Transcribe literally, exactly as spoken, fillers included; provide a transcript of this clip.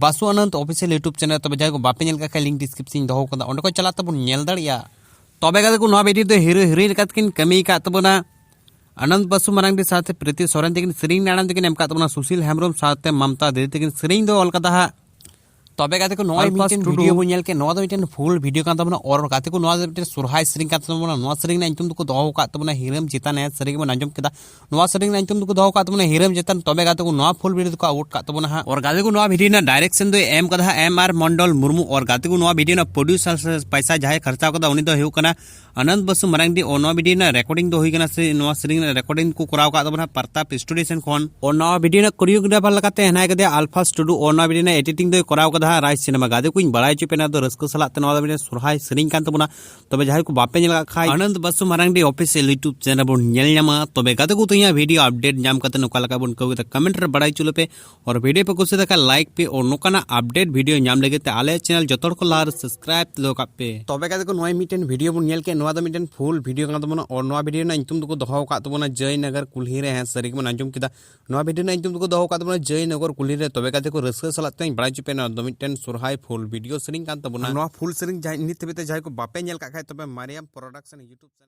ᱵᱟᱥᱩ Anand official YouTube channel. ᱛᱚᱵᱮ ᱡᱟᱦᱟᱸᱭ ᱠᱚ ᱵᱟᱯᱮ ᱧᱮᱞ ᱠᱟᱜ ᱠᱷᱟᱡ, ᱞᱤᱝᱠ ᱰᱤᱥᱠᱨᱤᱯᱥᱚᱱ ᱤᱧ ᱫᱚᱦᱚ ᱠᱟᱫᱟ, ᱚᱸᱰᱮ ᱠᱷᱚᱱ ᱪᱟᱞᱟᱜ ᱛᱟᱵᱚᱱ ᱧᱮᱞ ᱫᱟᱲᱮᱭᱟᱜᱼᱟ᱾ ᱛᱚᱵᱮ ᱜᱟᱛᱮ ᱠᱚ, ᱱᱚᱣᱟ ᱵᱷᱤᱰᱤᱭᱳ ᱫᱚ ᱦᱤᱨᱳ ᱦᱤᱨᱳᱭᱤᱱ ᱞᱮᱠᱟᱛᱮ ᱠᱤᱱ ᱠᱟᱹᱢᱤ ᱟᱠᱟᱫ ᱛᱟᱵᱚᱱᱟ ᱟᱱᱚᱱᱫ ᱵᱟᱥᱩ ᱢᱟᱨᱟᱝᱰᱤ ᱥᱟᱶᱛᱮ ᱯᱨᱤᱛᱤ ᱥᱚᱨᱮᱱ ᱛᱟᱹᱠᱤᱱ, ᱥᱮᱨᱮᱧ ᱨᱮᱱᱟᱜ ᱟᱲᱟᱝ ᱫᱚᱠᱤᱱ ᱮᱢ ᱟᱠᱟᱫ ᱛᱟᱵᱚᱱᱟ ᱥᱩᱥᱤᱞ ᱦᱮᱢᱵᱨᱚᱢ ᱥᱟᱶᱛᱮ ᱢᱟᱢᱛᱟ ᱫᱤᱫᱤ ᱛᱟᱹᱠᱤᱱ, ᱥᱮᱨᱮᱧ ᱫᱚ ᱚᱞ ᱠᱟᱫᱟ ᱦᱟᱸᱜ ᱛᱚᱵᱮ ᱜᱟᱛᱮ ᱠᱚ, ᱱᱚᱣᱟ ᱟᱞᱯᱷᱟ ᱢᱤᱫᱴᱮᱱ ᱥᱴᱩᱰᱤᱭᱳ᱾ ᱵᱷᱤᱰᱤᱭᱳ ᱵᱚᱱ ᱧᱮᱞ ᱠᱮᱫ, ᱱᱚᱣᱟ ᱫᱚ ᱢᱤᱫᱴᱮᱱ ᱯᱷᱩᱞ ᱵᱷᱤᱰᱤᱭᱳ ᱠᱟᱱ ᱛᱟᱵᱚᱱᱟ᱾ ᱟᱨ ᱜᱟᱛᱮ ᱠᱚ, ᱱᱚᱣᱟ ᱫᱚ ᱢᱤᱫᱴᱮᱱ ᱥᱚᱨᱦᱟᱭ ᱥᱮᱨᱮᱧ ᱠᱟᱱ ᱛᱟᱵᱚᱱᱟ᱾ ᱱᱚᱣᱟ ᱥᱮᱨᱮᱧ ᱨᱮᱱᱟᱜ ᱧᱩᱛᱩᱢ ᱫᱚᱠᱚ ᱫᱚᱦᱚ ᱟᱠᱟᱫ ᱛᱟᱵᱚᱱᱟ ᱦᱤᱨᱟᱹᱢ ᱪᱮᱛᱟᱱ᱾ ᱦᱮᱸ, ᱥᱟᱹᱨᱤ ᱜᱮᱵᱚᱱ ᱟᱸᱡᱚᱢ ᱠᱮᱫᱟ, ᱱᱚᱣᱟ ᱥᱮᱨᱮᱧ ᱨᱮᱱᱟᱜ ᱧᱩᱛᱩᱢ ᱫᱚᱠᱚ ᱫᱚᱦᱚ ᱟᱠᱟᱫ ᱛᱟᱵᱚᱱᱟ ᱦᱤᱨᱟᱹᱢ ᱪᱮᱛᱟᱱ᱾ ᱛᱚᱵᱮ ᱜᱟᱛᱮ ᱠᱚ, ᱱᱚᱣᱟ ᱯᱷᱩᱞ ᱵᱷᱤᱰᱤᱭᱳ ᱫᱚᱠᱚ ᱟᱣᱩᱴ ᱠᱟᱜ ᱛᱟᱵᱚᱱᱟ ᱦᱟᱸᱜ᱾ ᱟᱨ ᱜᱟᱛᱮ ᱠᱚ, ᱱᱚᱣᱟ ᱵᱷᱤᱰᱤᱭᱳ ᱨᱮᱱᱟᱜ ᱰᱟᱭᱨᱮᱠᱥᱚᱱ ᱫᱚᱭ ᱮᱢ ᱠᱟᱫᱟ ᱦᱟᱸᱜ ᱮᱢ ᱟᱨ ᱢᱚᱱᱰᱚᱞ ᱢᱩᱨᱢᱩ᱾ ᱟᱨ ᱜᱟᱛᱮ ᱠᱚ, ᱱᱚᱣᱟ ᱵᱷᱤᱰᱤᱭᱳ ᱨᱮᱱᱟᱜ ᱯᱨᱚᱰᱭᱩᱥᱟᱨ ᱥᱮ ᱯᱟᱭᱥᱟ ᱡᱟᱦᱟᱸᱭ ᱠᱷᱚᱨᱪᱟ ᱠᱟᱫᱟ, ᱩᱱᱤ ᱫᱚ ᱦᱩᱭᱩᱜ ᱠᱟᱱᱟ ᱟᱱᱚᱱᱫ ᱵᱟᱥᱩ ᱢᱟᱨᱟᱝᱰᱤ᱾ ᱚ, ᱱᱚᱣᱟ ᱵᱷᱤᱰᱤᱭᱳ ᱨᱮᱱᱟᱜ ᱨᱮᱠᱚᱨᱰᱤᱝ ᱫᱚ ᱦᱩᱭ ᱠᱟᱱᱟ ᱥᱮ ᱱᱚᱣᱟ ᱥᱮᱨᱮᱧ ᱨᱮᱱᱟᱜ ᱨᱮᱠᱚᱨᱰᱤᱝ ᱠᱚ ᱠᱚᱨᱟᱣ ᱠᱟᱜ ᱛᱟᱵᱚᱱᱟ ᱯᱨᱚᱛᱟᱯ ᱥᱴᱩᱰᱤᱭᱳ ᱥᱮᱱ ᱠᱷᱚᱱ᱾ ᱚ, ᱱᱚᱣᱟ ᱵᱷᱤᱰᱤᱭᱳ ᱨᱮᱱᱟᱜ ᱠᱳᱨᱤᱭᱳᱜᱨᱟᱯᱷᱟᱨ ᱞᱮᱠᱟᱛᱮ ᱦᱮᱱᱟᱭ ᱠᱟᱫᱮᱭᱟ ᱟᱞᱯᱷᱟ ᱥᱴᱩᱰᱤᱭᱳ᱾ ᱚ, ᱱᱚᱣᱟ ᱵᱷᱤᱰᱤᱭᱳ ᱨᱮᱱᱟᱜ ᱮᱰᱤᱴᱤᱝ ᱫᱚᱭ ᱠᱚᱨᱟᱣ ᱠᱟᱫᱟ ᱦᱟᱸᱜ ᱨᱟᱡᱽ ᱥᱤᱱᱮᱢᱟ᱾ ᱜᱟᱛᱮ ᱠᱚᱧ ᱵᱟᱲᱟᱭ ᱦᱚᱪᱚ ᱯᱮ, ᱱᱚᱣᱟ ᱫᱚ ᱨᱟᱹᱥᱠᱟᱹ ᱥᱟᱞᱟᱜ ᱛᱮ ᱱᱚᱣᱟ ᱫᱚ ᱢᱤᱫᱴᱮᱱ ᱥᱚᱨᱦᱟᱭ ᱥᱮᱨᱮᱧ ᱠᱟᱱ ᱛᱟᱵᱚᱱᱟ᱾ ᱛᱚᱵᱮ ᱡᱟᱦᱟᱸᱭ ᱠᱚ ᱵᱟᱯᱮ ᱧᱮᱞ ᱠᱟᱜ ᱠᱷᱟᱡ, ᱟᱱᱚᱱᱫ ᱵᱟᱥᱩ ᱢᱟᱨᱟᱝᱰᱤ ᱚᱯᱷᱤᱥᱤᱭᱟᱞ YouTube ᱪᱮᱱᱮᱞ ᱵᱚᱱ ᱧᱮᱞ ᱧᱟᱢᱟ᱾ ᱛᱚᱵᱮ ᱜᱟᱛᱮ ᱠᱚ, ᱛᱮᱦᱮᱧᱟᱜ ᱵᱷᱤᱰᱤᱭᱳ ᱟᱯᱰᱮᱴ ᱧᱟᱢ ᱠᱟᱛᱮ ᱚᱠᱟ ᱞᱮᱠᱟ ᱵᱚᱱ ᱟᱹᱭᱠᱟᱹᱣ ᱠᱮᱫᱟ, ᱠᱚᱢᱮᱱᱴ ᱨᱮ ᱵᱟᱲᱟᱭ ᱦᱚᱪᱚ ᱞᱮᱯᱮ᱾ ᱟᱨ ᱵᱷᱤᱰᱤᱭᱳ ᱯᱮ ᱠᱩᱥᱤ ᱞᱮᱠᱷᱟᱱ ᱞᱟᱭᱤᱠ ᱯᱮ, ᱟᱨ ᱱᱚᱝᱠᱟᱱᱟᱜ ᱟᱯᱰᱮᱴ ᱵᱷᱤᱰᱤᱭᱳ ᱧᱟᱢ ᱞᱟᱹᱜᱤᱫ ᱛᱮ ᱟᱞᱮ ᱪᱮᱱᱮᱞ ᱡᱚᱛᱚ ᱦᱚᱲ ᱠᱚ ᱞᱟᱦᱟ ᱨᱮ ᱥᱟᱵᱥᱠᱨᱟᱭᱤᱵ ᱫᱚᱦᱚ ᱠᱟᱜ ᱯᱮ᱾ ᱛᱚᱵᱮ ᱜᱟᱛᱮ ᱠᱚ, ᱱᱚᱣᱟ ᱢᱤᱫᱴᱮᱱ ᱵᱷᱤᱰᱤᱭᱳ ᱵᱚᱱ ᱧᱮᱞ ᱠᱮᱫ, ᱱᱚᱣᱟ ᱫᱚ ᱢᱤᱫᱴᱮᱱ ᱯᱷᱩᱞ ᱵᱷᱤᱰᱤᱭᱳ ᱠᱟᱱ ᱛᱟᱵᱚᱱᱟ᱾ ᱟᱨ ᱱᱚᱣᱟ ᱵᱷᱤᱰᱤᱭᱳ ᱨᱮᱱᱟᱜ ᱧᱩᱛᱩᱢ ᱫᱚᱠᱚ ᱫᱚᱦᱚ ᱟᱠᱟᱫ ᱛᱟᱵᱚᱱᱟ ᱡᱚᱭᱱᱚᱜᱚᱨ ᱠᱩᱞᱦᱤ ᱨᱮ᱾ ᱦᱮᱸ, ᱥᱟᱹᱨᱤ ᱜᱮᱵᱚᱱ ᱟᱸᱡᱚᱢ ᱠᱮᱫᱟ, ᱱᱚᱣᱟ ᱵᱷᱤᱰᱤᱭᱳ ᱨᱮᱱᱟᱜ ᱧᱩᱛᱩᱢ ᱫᱚᱠᱚ ᱫᱚᱦᱚ ᱟᱠᱟᱫ ᱛᱟᱵᱚᱱᱟ ᱡᱚᱭᱱᱚᱜᱚᱨ ᱠᱩᱞᱦᱤ ᱨᱮ᱾ ᱛᱚᱵᱮ ᱜᱟᱛᱮ ᱠᱚ, ᱨᱟᱹᱥᱠᱟᱹ ᱥᱟᱞᱟᱜ ᱛᱮᱧ ᱵᱟᱲᱟᱭ ᱦᱚᱪᱚ ᱯᱮᱭᱟ, ᱱᱚᱣᱟ ᱫᱚ ᱢᱤᱫᱴᱮᱱ ᱥᱚᱨᱦᱟᱭ ᱯᱷᱩᱞ ᱵᱷᱤᱰᱤᱭᱳ ᱥᱮᱨᱮᱧ ᱠᱟᱱ ᱛᱟᱵᱚᱱᱟ᱾ ᱟᱨ ᱱᱚᱣᱟ ᱯᱷᱩᱞ ᱥᱮᱨᱮᱧ ᱡᱟᱦᱟᱸᱭ ᱱᱤᱛ ᱦᱟᱹᱵᱤᱡ ᱛᱮ ᱡᱟᱦᱟᱸᱭ ᱠᱚ ᱵᱟᱯᱮ ᱧᱮᱞ ᱠᱟᱜ ᱠᱷᱟᱡ, ᱛᱚᱵᱮ ᱢᱟᱨᱤᱭᱟᱢ ᱯᱨᱚᱰᱟᱠᱥᱚᱱ YouTube